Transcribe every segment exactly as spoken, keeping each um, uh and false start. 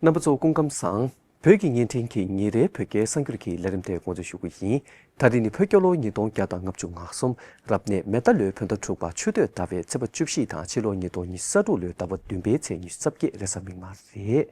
རྣམ་པ་ཚོ་སྐུ་ཁམས་བཟང་། བོད་ཀྱི་བརྙན་འཕྲིན་གྱི་ཉིན་རེའི་བོད་སྐད་གསར་འགྱུར་གྱི་ལས་རིམ་དེ་འགོ་འཛུགས་ཞུ་གི་ཡིན། ད་རིང་ནི་བོད་རྒྱལ་ལོ་ཉིས་སྟོང་བརྒྱ་དང་ང་གཅིག་རབ་གནས་མེ་རྟ་ལོའི་བོད་ཟླ་དྲུག་པ་ཆུ་སྟོད་ཟླ་བའི་ཚེས་པ་བཅུ་བཞི་དང་ཕྱི་ལོ་ཉིས་སྟོང་ཉི་ཤུ་རྩ་དྲུག་ལོའི་ཟླ་བ་བདུན་པའི་ཚེས་ཉི་ཤུ་རྩ་བརྒྱད་རེས་གཟའ་མིག་དམར་རེད།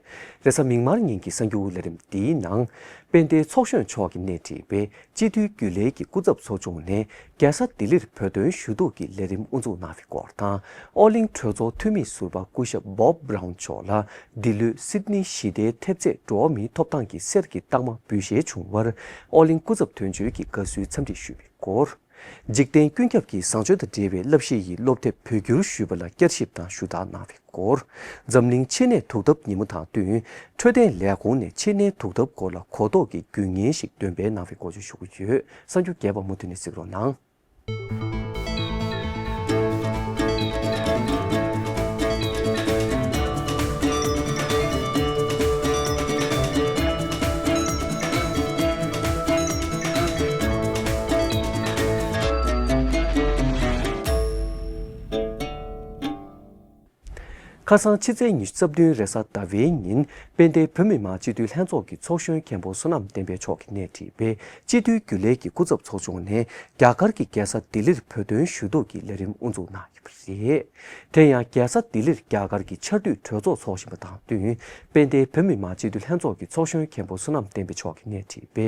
རེས་གཟའ་མིག་དམར་ཉིན་གྱི་གསར་འགྱུར་ལས་རིམ་འདིའི་ནང་། དཔལ་ལྡན་ཚོགས་གཞོན་མཆོག་གིས་སྣེ་ཁྲིད་པའི་སྤྱི་འཐུས་རྒྱུན་ལས་ཀྱི་སྐུ་ཚབ་ཚོགས་ཆུང་ནས་རྒྱལ་ས་ལྡི་ལིར་བོད་དོན་ཞུ་གཏུག་གི་ལས་རིམ་དབུ་འཛུགས་གནང་བའི་སྐོར་དང་། ཨོ་གླིང་གྲོས་ཚོགས་འཐུས་མི་ཟུར་པ་སྐུ་ཞབས་Bob Brown་མཆོག་ལ་འདི་ལོའི་སིད་ནི་ཞི་བདེའི་ཐེབས་རྩས་འགྲོ་བ་མིའི་ཐོབ་ཐང་གི་གསེར་གྱི་རྟགས་མ་འབུལ་བཞེས་བྱུང་བར་ཨོ་གླིང་སྐུ་ཚབ་དོན་གཅོད་ཀྱིས་དགའ་བསུའི་འཚམས་འདྲི་ཞུས་པའི་སྐོར། འཇིག་རྟེན་ཀུན་ཁྱབ་ཀྱི་བཟང་སྤྱོད་དང་འབྲེལ་བའི་བསླབ་གཞི་ཡི་སློབ་དེབ་བོད་བསྒྱུར་ཞུས་པ་ལ་བསྐྱར་ཞིབ་དང་ཞུ་དག་གནང་བའི་སྐོར། འཛམ་གླིང་ཕྱི་ནད་དུག་ཐབས་ཉིན་མོ་དང་བསྟུན། འཕྲོད་བསྟེན་ལས་ཁུངས་ནས་ཕྱི་ནད་དུག་ཐབས་སྐོར་ལ་གོ་རྟོགས་ཀྱི་རྒྱུན་ངན་ཞིག་འདོན་སྤེལ་གནང་བའི་སྐོར་བཅས་ཞུ་གི་ཡོད། གསར་འགྱུར་རྒྱས་པ་མུ་མཐུད་ནས་གཟིགས་རོགས་གནང་། ཁ་སང་ཕྱི་ཚེས་ཉི་ཤུ་རྩ་བདུན་རེས་གཟའ་ཟླ་བའི་ཉིན། དཔལ་ལྡན་བོད་མི་མང་སྤྱི་འཐུས་ལྷན་ཚོགས་ཀྱི་ཚོགས་གཞོན་མཁན་པོ་བསོད་ནམས་བསྟན་འཕེལ་མཆོག་གིས་སྣེ་ཁྲིད་པའི་སྤྱི་འཐུས་རྒྱུན་ལས་ཀྱི་སྐུ་ཚབ་ཚོགས་ཆུང་ནས་རྒྱ་གར་གྱི་རྒྱལ་ས་ལྡི་ལིར་བོད་དོན་ཞུ་གཏུག་གི་ལས་རིམ་དབུ་འཛུགས་གནང་ཡོད་པ་རེད། དེ་ཡང་རྒྱལ་ས་ལྡི་ལིར་རྒྱ་གར་གྱི་ཆར་དུས་གྲོས་ཚོགས་འཚོགས་བཞིན་པ་དང་བསྟུན། དཔལ་ལྡན་བོད་མི་མང་སྤྱི་འཐུས་ལྷན་ཚོགས་ཀྱི་ཚོགས་གཞོན་མཁན་པོ་བསོད་ནམས་བསྟན་འཕེལ་མཆོག་གིས་སྣེ་ཁྲིད་པའི་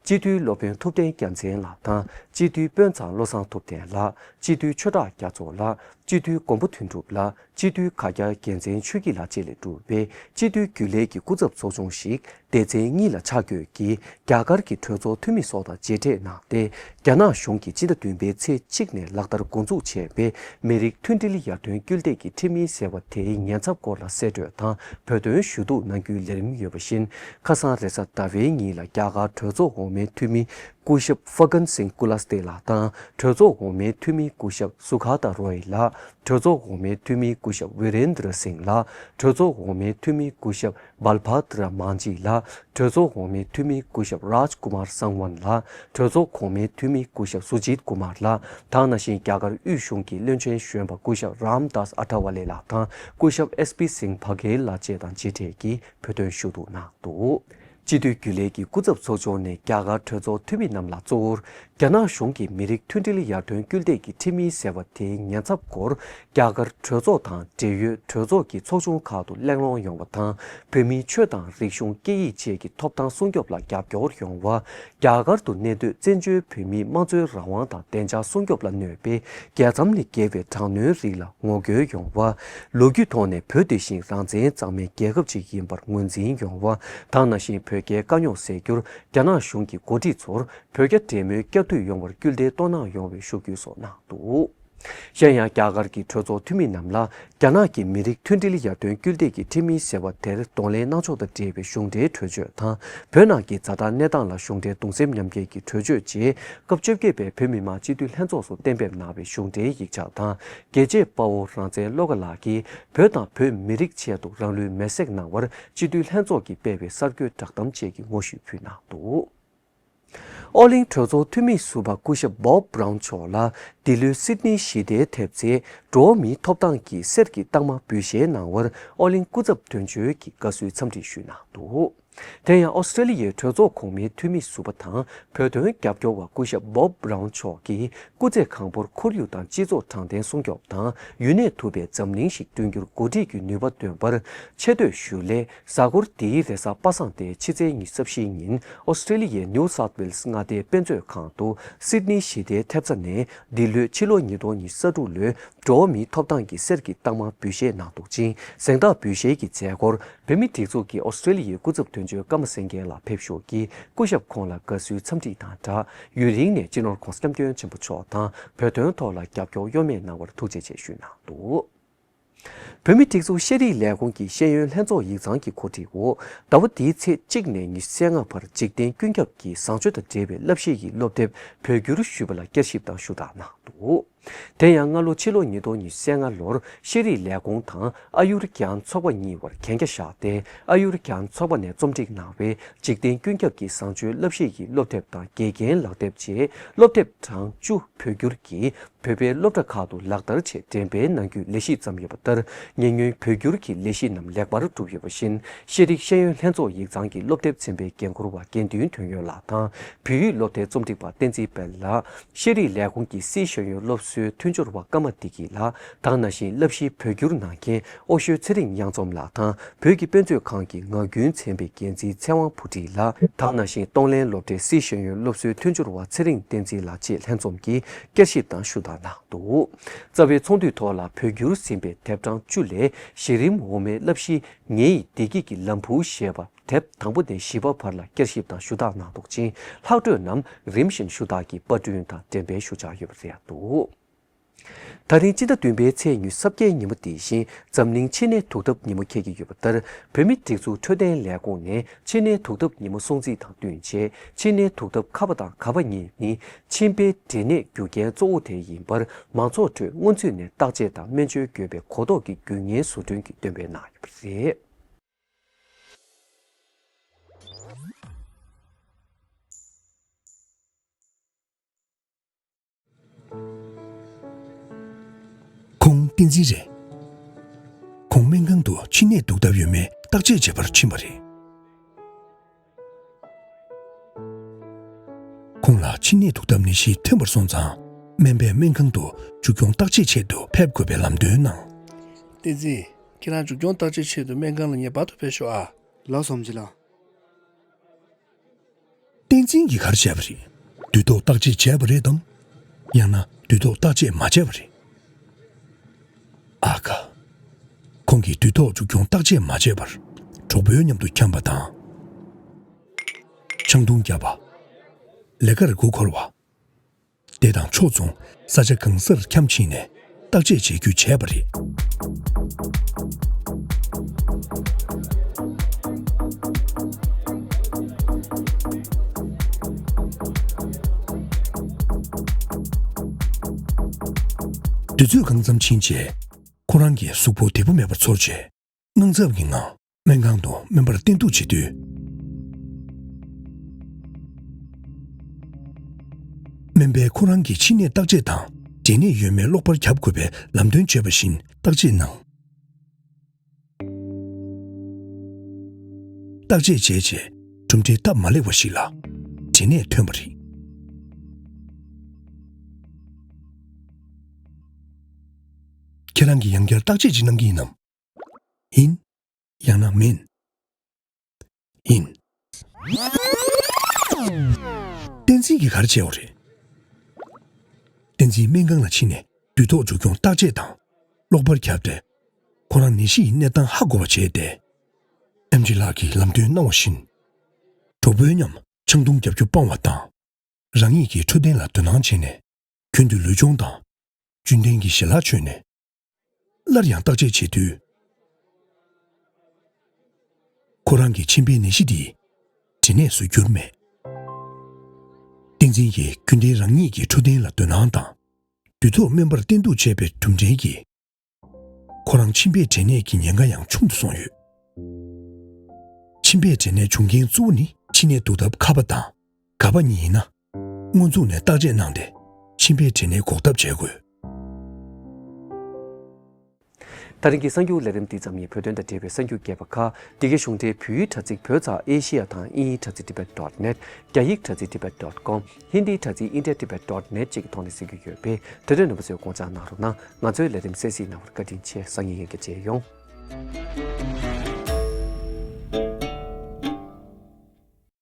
སྤྱི་འཐུས་སློབ་དཔོན་ཐུབ་བསྟན་རྒྱལ་མཚན་ལགས་དང་། སྤྱི་འཐུས་དཔོན་ཚང་བློ་བཟང་ཐུབ་བསྟན་ལགས། སྤྱི་འཐུས་ཆོས་གྲགས་རྒྱ་མཚོ་ལགས། སྤྱི་འཐུས་མགོན་པོ་དོན་གྲུབ་ལགས། སྤྱི་འཐུས་ཁ་རྒྱ་རྒྱལ་མཚན་ཆོས་སྐྱིད་ལགས་བཅས་ལས་གྲུབ་པའི་སྤྱི་འཐུས་རྒྱུན་ལས་ཀྱི་སྐུ་ཚབ་ཚོགས་ཆུང་ཞིག་སྡེ་ཚན་གཉིས་ལ་ཆ་བགོས་ཀྱིས་རྒྱ་གར་གྱི་གྲོས་ཚོགས་འཐུས་མི་སོགས་དང་མཇལ་འཕྲད་གནང་སྟེ། རྒྱ་ནག་གཞུང་གིས་སྤྱི་ཟླ་བདུན་པའི་ཚེས་གཅིག་ནས་ལག་བསྟར་འགོ་འཛུགས་བྱས་པའི་མི་རིགས་མཐུན་སྒྲིལ་ཡར་ཐོན་སྐུལ་འདེད་ཀྱི་ཁྲིམས་ཡིག་ཟེར་བ་དེའི་ཉེན་ཚབས་སྐོར་ལ་གསལ་བཀྲོལ་དང་བོད་དོན་ཞུ་གཏུག་གནང་རྒྱུའི་ལས་རིམ་ཡོད་པ་བཞིན། ཁ་སང་རེས་གཟའ་ཟླ་བའི་ཉིན་ལ་རྒྱ་གར་གྲོས་ཚོགས་འོག་མའི་འཐུས་མི་སྐུ་ཞབས་ཧྥ་གན་སིང་ཀུ་ལ་སྟེ་ལགས་དང་། གྲོས་ཚོགས་འོག་མའི་འཐུས་མི་སྐུ་ཞབས་སུ་ག་ཏ་རོ་ཡི་ལགས། གྲོས་ཚོགས་འོག་མའི་འཐུས་མི་སྐུ་ཞབས་ཝི་རེན་དྲ་སིང་ལགས། གྲོས་ཚོགས་འོག་མའི་འཐུས་མི་སྐུ་ཞབས་བལ་བྷ་དྲ་མང་ཇི་ལགས། གྲོས་ཚོགས་འོག་མའི་འཐུས་མི་སྐུ་ཞབས་རཱཇ་ཀུ་མར་སང་ཝན་ལགས། གྲོས་ཚོགས་གོང་མའི་འཐུས་མི་སྐུ་ཞབས་སུ་ཇིད་ཀུ་མར་ལགས། དེ་ནང་བཞིན་རྒྱ་གར་དབུས་གཞུང་གི་བློན་ཆེན་གཞོན་པ་སྐུ་ཞབས་རམ་དཱས་ཨ་ཐ་ཝ་ལེ་ལགས་དང་སྐུ་ཞབས་ཨེས་པི་སིང་བྷ་གྷེལ་ལགས་བཅས་དང་མཇལ་འཕྲད་ཀྱིས་བོད་དོན་ཞུ་གཏུག་གནང་འདུག། སྤྱི་འཐུས་རྒྱུན་ལས་ཀྱི་སྐུ་ཚབ་ཚོགས་ཆུང་ནས་རྒྱ་གར་གྲོས་ཚོགས་འཐུས་མི་རྣམས་ལ་གཙོ་བོར། རྒྱ་ནག་གཞུང་གིས་མི་རིགས་མཐུན་སྒྲིལ་ཡར་ཐོན་སྐུལ་འདེད་ཀྱི་ཁྲིམས་ཡིག་ཟེར་བ་དེའི་ཉེན་ཚབས་སྐོར། རྒྱ་གར་གྲོས་ཚོགས་དང་འབྲེལ་ཡོད་གྲོས་ཚོགས་ཀྱི་ཚོགས་ཆུང་ཁག་ཏུ་གླེང་སློང་ཡོང་བ་དང་། བོད་མིའི་ཆོས་དང་རིག་གཞུང་སྐད་ཡིག་བཅས་ཀྱི་ཐོབ་ཐང་སྲུང་སྐྱོབ་ལ་རྒྱབ་སྐྱོར་ཡོང་བ། རྒྱ་གར་དུ་གནས་སྡོད་བཙན་བྱོལ་བོད་མིའི་དམངས་གཙོའི་རང་དབང་དང་བདེ་འཇགས་སྲུང་སྐྱོབ་ལ་གནོད་པའི་རྒྱལ་མཚམས་ལས་བརྒལ་བའི་དྲག་གནོན་རིགས་ལ་ངོ་རྒོལ་ཡོང་བ། ལོ་རྒྱུས་ཐོག་ནས་བོད་དེ་བཞིན་རང་བཙན་གཙང་མའི་རྒྱལ་ཁབ་ཅིག་ཡིན་པར་ངོས་འཛིན་ཡོང་བ། དེ་ནང་བཞིན་བོད་རྒྱའི་དཀའ་རྙོག་སེལ་རྒྱུར་རྒྱ་ནག་གཞུང་གི་འགོ་ཁྲིད་ཚོར་བོད་རྒྱ་འབྲེལ་མོལ་བསྐྱར་མཐུད་ཡོང་བར་སྐུལ་འདེད་གཏོང་གནང་ཡོང་བའི་ཤུགས་རྒྱུན་སོགས་གནང་འདུག། གཞན་ཡང་རྒྱ་གར་གྱི་གྲོས་ཚོགས་འཐུས་མི་རྣམས་ལ་རྒྱ་ནག་གིས་མི་རིགས་མཐུན་སྒྲིལ་ཡར་ཐོན་སྐུལ་འདེད་ཀྱི་ཁྲིམས་ཡིག་ཟེར་བ་དེར་གདོང་ལེན་གནང་ཕྱོགས་དང་འབྲེལ་བའི་གཞུང་འབྲེལ་གྲོས་ཆོད་དང་། བོད་ནང་གི་ཛ་དྲག་གནས་སྟངས་ལ་གཞུང་འབྲེལ་གདུང་སེམས་མཉམ་སྐྱེད་ཀྱི་གྲོས་ཆོད་བཅས་སྐབས་བཅོ་བརྒྱད་པའི་བོད་མི་མང་སྤྱི་འཐུས་ལྷན་ཚོགས་སུ་གཏན་འབེབས་གནང་བའི་གཞུང་འབྲེལ་ཡིག་ཆ་དང་། རྒྱལ་གཅེས་དཔའ་བོ་རང་བཙན་བློ་དགའ་ལགས་ཀྱིས་བོད་དང་བོད་མི་རིགས་ཆེད་དུ་རང་ལུས་མེར་སྲེག་གནང་བར་སྤྱི་འཐུས་ལྷན་ཚོགས་ཀྱིས་སྤེལ་བའི་གསར་འགོད་བསྒྲགས་གཏམ་བཅས་ཀྱི་ངོ་བཤུས་ཕུལ་གནང་འདུག། ཨོ་གླིང་གྲོས་ཚོགས་འཐུས་མི་ཟུར་པ་སྐུ་ཞབས་Bob Brown་མཆོག་ལ་འདི་ལོའི་སིད་ནི་ཞི་བདེའི་ཐེབས་རྩའི་འགྲོ་བ་མིའི་ཐོབ་ཐང་གི་གསེར་གྱི་རྟགས་མ་འབུལ་བཞེས་གནང་བར་ཨོ་གླིང་སྐུ་ཚབ་དོན་གཅོད་ཀྱིས་དགའ་བསུའི་འཚམས་འདྲི་ཞུས་གནང་འདུག། དེ་ཡང་ཨོ་སི་ཀྲེ་ལི་ཡའི་གྲོས་ཚོགས་གོང་མའི་འཐུས་མི་ཟུར་པ་དང་བོད་དོན་རྒྱབ་སྐྱོར་བ་སྐུ་ཞབས་Bob Brown་མཆོག་གིས་སྐུ་ཚེ་གང་པོར་ཁོར་ཡུག་དང་སྤྱི་ཚོགས་དྲང་བདེན་སྲུང་སྐྱོབ་དང་ཡུན་གནས་ཐུབ་པའི་འཛམ་གླིང་ཞིག་བསྐྲུན་རྒྱུར་འགོ་ཁྲིད་ཀྱི་ནུས་པ་འདོན་པར་ཆེ་བསྟོད་ཞུ་སླད། གཟའ་འཁོར་འདིའི་རེས་གཟའ་པ་སངས་ཏེ་ཕྱི་ཚེས་ཉི་ཤུ་རྩ་བཞིའི་ཉིན་ཨོ་སི་ཀྲེ་ལི་ཡའི་New South Wales་མངའ་སྡེའི་དཔེ་མཛོད་ཁང་དུ་སིད་ནི་ཞི་བདེའི་ཐེབས་རྩ་ནས་འདི་ལོའི་ཕྱི་ལོ་ཉིས་སྟོང་ཉི་ཤུ་རྩ་དྲུག་ལོའི་འགྲོ་བ་མིའི་ཐོབ་ཐང་གི་གསེར་གྱི་རྟགས་མ་འབུལ་བཞེས་གནང་འདུག་ཅིང་། གཟེངས་རྟགས་འབུལ་བཞེས་ཀྱི་མཛད་སྒོར་བོད་མིའི་སྒྲིག་འཛུགས་ཀྱི་ཨོ་སི་ཀྲེ་ལི་ཡའི་སྐུ་ཚབ་དོན་གཅོད་ཀརྨ་སེང་གེ་ལགས་ཕེབས་ཞུགས་ཀྱིས་སྐུ་ཞབས་ཁོང་ལ་དགའ་བསུའི་འཚམས་འདྲི་དང་སྦྲགས། ཡུན་རིང་ནས་སྤྱི་ནོར་༧གོང་ས་༧སྐྱབས་མགོན་ཆེན་པོ་མཆོག་དང་བོད་དོན་ཐོག་ལ་རྒྱབ་སྐྱོར་གཡོ་མེད་གནང་བར་ཐུགས་རྗེ་ཆེ་ཞུས་གནང་འདུག། བོད་མིའི་སྒྲིག་འཛུགས་ཤེས་རིག་ལས་ཁུངས་ཀྱི་ཤེས་ཡོན་ལྷན་ཚོགས་ཡིག་ཚང་གི་གོ་སྒྲིག་འོག་ཟླ་བ་འདིའི་ཚེས་གཅིག་ནས་ཉི་ཤུ་རྩ་ལྔ་བར་འཇིག་རྟེན་ཀུན་ཁྱབ་ཀྱི་བཟང་སྤྱོད་དང་འབྲེལ་བའི་བསླབ་གཞི་ཡི་སློབ་དེབ་བོད་བསྒྱུར་ཞུས་པ་ལ་བསྐྱར་ཞིབ་དང་ཞུ་དག་གནང་འདུག། དེ་ཡང་སྔ་ལོ་ཕྱི་ལོ་ཉིས་སྟོང་ཉི་ཤུ་རྩ་ལྔ་ལོར་ཤེས་རིག་ལས་ཁུངས་དང་ཨ་ཡུར་གྱན་ཚོགས་པ་གཉིས་བར་གན་རྒྱ་བཞག་སྟེ། ཨ་ཡུར་གྱན་ཚོགས་པ་ནས་རྩོམ་སྒྲིག་གནང་བའི་འཇིག་རྟེན་ཀུན་ཁྱབ་ཀྱི་བཟང་སྤྱོད་བསླབ་གཞི་ཡི་སློབ་དེབ་དང་དགེ་རྒན་ལག་དེབ་བཅས་སློབ་དེབ་གྲངས་བཅུ་བོད་བསྒྱུར་གྱིས་བོད་པའི་སློབ་གྲྭ་ཁག་ཏུ་ལག་བསྟར་ཆེད་འགྲེམས་སྤེལ་གནང་རྒྱུའི་ལས་གཞི་བརྩམས་ཡོད་པ་ལྟར། ཉེ་སྔོན་བོད་བསྒྱུར་གྱི་ལས་གཞི་རྣམས་ལེགས་པར་གྲུབ་ཡོད་པ་བཞིན། ཤེས་རིག་ཤེས་ཡོན་ལྷན་ཚོགས་ཡིག་ཚང་གི་སློབ་དེབ་ཚན་པའི་འགན་འཁུར་བ་དགེ་འདུན་དོན་ཡོད་ལགས་དང་། བོད་ཡིག་སློབ་དེབ་རྩོམ་སྒྲིག་པ་བསྟན་འཛིན་དཔལ་ལགས། ཤེས་རིག་ལས་ཁུངས་ཀྱི་སིའི་ཤེས་ཡོན་སློབ་གསོའི་མཐུན་སྦྱོར་བ་ཀརྨ་བདེ་སྐྱིད་ལགས། དེ་ནང་བཞིན་བསླབ་གཞིའི་བོད་བསྒྱུར་གནང་མཁན་ཨོ་ཤོད་ཚེ་རིང་གཡང་འཛོམས་ལགས་དང་། བོད་ཀྱི་དཔེ་མཛོད་ཁང་གི་ངག་རྒྱུན་ཚན་པའི་འགན་འཛིན་ཚེ་དབང་བུ་ཁྲིད་ལགས། དེ་ནང་བཞིན་གཏོང་ལེན་སློབ་གྲྭའི་སིའི་ཤེས་ཡོན་སློབ་གསོའི་མཐུན་སྦྱོར་བ་ཚེ་རིང་བསྟན་འཛིན་ལགས་བཅས་ལྷན་འཛོམས་ཀྱིས་བསྐྱར་ཞིབ་དང་ཞུ་དག་གནང་འདུག། རྩ་བའི་ཚོགས་འདུའི་ཐོག་ལ་བོད་བསྒྱུར་ཟིན་པའི་དེབ་གྲངས་བཅུ་ལས་གཞི་རིམ་འོག་མའི་བསླབ་གཞི་ངེད་ཡི་བདེ་སྐྱིད་ཀྱི་ལམ་བུ་ཞེས་པ། དེབ་དང་པོ་ནས་བཞི་པ་བར་ལ་བསྐྱར་ཞིབ་དང་ཞུ་དག་གནང་འདུག་ཅིང་། ལྷག་འཕྲོས་རྣམས་རིམ་བཞིན་ཞུ་དག་གིས་པར་སྐྲུན་དང་འགྲེམས་སྤེལ་ཞུ་འཆར་ཡོད་པ་རེད་འདུག། ད་རིང་སྤྱི་ཟླ་བདུན་པའི་ཚེས་ཉི་ཤུ་རྩ་བརྒྱད་ཉིན་མོ་འདི་བཞིན་འཛམ་གླིང་མཆིན་ནད་དུག་ཐབས་ཉིན་མོ་འཁེལ་གྱི་ཡོད་པ་ལྟར། བོད་མིའི་སྒྲིག་འཛུགས་འཕྲོད་བསྟེན་ལས་ཁུངས་ནས་མཆིན་ནད་དུག་ཐབས་ཉིན་མོ་སྲུང་བརྩི་དང་བསྟུན་ཆེད། མཆིན་ནད་དུག་ཐབས་ཁ་པ་དང་ག་པ་གཉིས་ནི་མཆིན་པའི་འབྲས་ནད་རྒྱུ་རྐྱེན་གཙོ་བོ་དེ་ཡིན་པར། མང་ཚོགས་ཁྲོད་སྔོན་ཚུད་ནས་བརྟག་དཔྱད་དང་སྨན་བཅོས་དགོས་པའི་གོ་རྟོགས་ཀྱི་རྒྱུ་རྐྱེན་བཟོ་སྐྲུན་གྱི་འདོན་སྤེལ་གནང་ཡོད་པ་རེད། ཁོང་བསྟན་འཛིན་རེད། ཁོང་སྨན་ཁང་དུ་མཆིན་ནད་དུག་ཐབས་ཡོད་མེད་བརྟག་དཔྱད་བྱེད་པར་ཕྱིན་པ་རེད། ཁོང་ལ་མཆིན་ནད་དུག་ཐབས་ནད་གཞི་ཐོན་པར་སོང་ཙང་། སྨན་པས་སྨན་ཁང་དུ་མཇུག་སྐྱོང་བརྟག་དཔྱད་ཆེད་དུ་ཕེབས་དགོས་པའི་ལམ་སྟོན་གནང་། བསྟན་འཛིན། ཁྱེད་རང་མཇུག་སྐྱོང་བརྟག་དཔྱད་ཆེད་དུ་སྨན་ཁང་ལ་ངེས་པར་དུ་ཕེབས་ཤོག་ཨ། ལགས་སོ། ཨེམ་ཆི་ལགས། བསྟན་འཛིན་གྱིས་ག་རེ་བྱས་པ་རེད། དུས་ཐོག་བརྟག་དཔྱད་བྱས་པ་རེད་དམ། ཡང་ན་དུས་ཐོག་བརྟག་དཔྱད་མ་བྱས་པ་རེད། ཨ་ཁ། ཁོང་གིས་དུས་ཐོག་མཇུག་སྐྱོང་བརྟག་དཔྱད་མ་བྱས་པར། གྲོགས་པོའི་མཉམ་དུ་འཁྱམས་པ་དང་། ཆང་འཐུང་བརྒྱབ་པ། ལས་ཀར་མགོ་འཁོར་བ། དེ་དང་ཕྱོགས་མཚུངས་ས་ཆ་གང་སར་འཁྱམས་ཕྱིན་ནས་བརྟག་དཔྱད་བྱེད་རྒྱུ་བྱས་པ་རེད། དུས་ཚོད་གང་ཙམ་ཕྱིན་རྗེས། ཁོ་རང་གི་གཟུགས་པོ་བདེ་པོ་མེད་པར་ཚོར་རྗེས། དངངས་འཚབ་ཀྱི་ངང་སྨན་ཁང་དུ་སྨན་པར་བསྟེན་གཏུགས་བྱེད་དུས། སྨན་པས་ཁོ་རང་གི་མཆིན་ནད་བརྟག་དཔྱད་དང་། འབྲས་ནད་ཡོད་མེད་གློག་པར་བརྒྱབ་དགོས་པའི་ལམ་སྟོན་བྱས་པ་བཞིན་བརྟག་དཔྱད་གནང་། བརྟག་དཔྱད་བྱས་རྗེས་གྲུབ་འབྲས་སྟབས་མ་ལེགས་པ་ཞིག་ལ་འབྲས་ནད་ཐོན་པ་རེད། ཁྱེད་རང་གིས་ཡང་བསྐྱར་བརྟག་དཔྱད་ཅིག་གནང་གི་ཡིན་ནམ། ཡིན། ཡང་ན་མིན། ཡིན། བསྟན་འཛིན་གྱིས་ག་རེ་བྱས་པ་རེད། བསྟན་འཛིན་སྨན་ཁང་ལ་ཕྱིན་ནས་དུས་ཐོག་མཇུག་སྐྱོང་བརྟག་དཔྱད་དང་གློག་པར་བརྒྱབ་སྟེ། ཁོ་རང་ནད་གཞི་ཡི་གནས་སྟངས་ཧ་གོ་བ་བྱས་ཏེ། ཨེམ་ཆི་ལགས་ཀྱིས་ལམ་སྟོན་གནང་བ་བཞིན། གྲོགས་པོའི་མཉམ་ཆང་འཐུང་རྒྱག་རྒྱུ་སྤང་བ་དང་། རང་ཉིད་ཀྱི་འཕྲོད་བསྟེན་ལ་དོ་སྣང་བྱས་ནས། རྒྱུན་དུ་ལུས་སྦྱོང་དང་། རྒྱུན་ལྡན་གྱི་ཞལ་ལག་མཆོད་ནས། སླར་ཡང་བརྟག་དཔྱད་བྱེད་དུས། ཁོ་རང་གི་མཆིན་པའི་ནད་གཞི་འདི་འབྲས་ནད་སུ་གྱུར་མེད། བསྟན་འཛིན་གྱིས་རྒྱུན་ལྡན་རང་ཉིད་ཀྱི་འཕྲོད་བསྟེན་ལ་དོ་སྣང་དང་། དུས་ཐོག་སྨན་པར་བསྟེན་གཏུགས་བྱས་པའི་གྲུབ་འབྲས་ཀྱིས། ཁོ་རང་མཆིན་པའི་འབྲས་ནད་ཀྱི་ཉེན་ཁ་ཡང་ཆུང་དུ་སོང་ཡོད། མཆིན་པའི་འབྲས་ནད་འབྱུང་རྐྱེན་གཙོ་བོ་ནི་མཆིན་ནད་དུག་ཐབས་ཁ་པ་དང་ག་པ་གཉིས་ཡིན་ན། སྔོན་འཛུགས་ནས་བརྟག་དཔྱད་གནང་སྟེ་མཆིན་པའི་འབྲས་ནད་འགོག་ཐབས་བྱེད་དགོས། ད་རིང་གི་གསར་འགྱུར་ལས་རིམ་འདི་ཙམ་ཡིན། བོད་དོན་དང་འབྲེལ་བའི་གསར་འགྱུར་རྒྱས་པ་ཁག་འདི་གའི་གཞུང་འབྲེལ་བོད་ཡིག་དྲ་ཚིགས་བོད་ཙ་ཨེ་ཤི་ཡ་དང་དབྱིན་ཡིག་དྲ་ཚིགས་tibet dot net། རྒྱ་ཡིག་དྲ་ཚིགས་tibet dot com། ཧིན་དིའི་དྲ་ཚིགས་india tibet dot net བཅས་ཀྱི་ཐོག་ནས་གཟིགས་རྒྱུ་ཡོད་པས། དེ་འདྲའི་རྣམ་པ་ཚོས་དགོངས་འཇགས་གནང་རོགས་གནང་། ང་ཚོའི་ལས་རིམ་གསན་གཟིགས་གནང་བར་བཀའ་དྲིན་ཆེ། སང་ཉིན་ཡང་བསྐྱར་མཇལ་ཡོང་།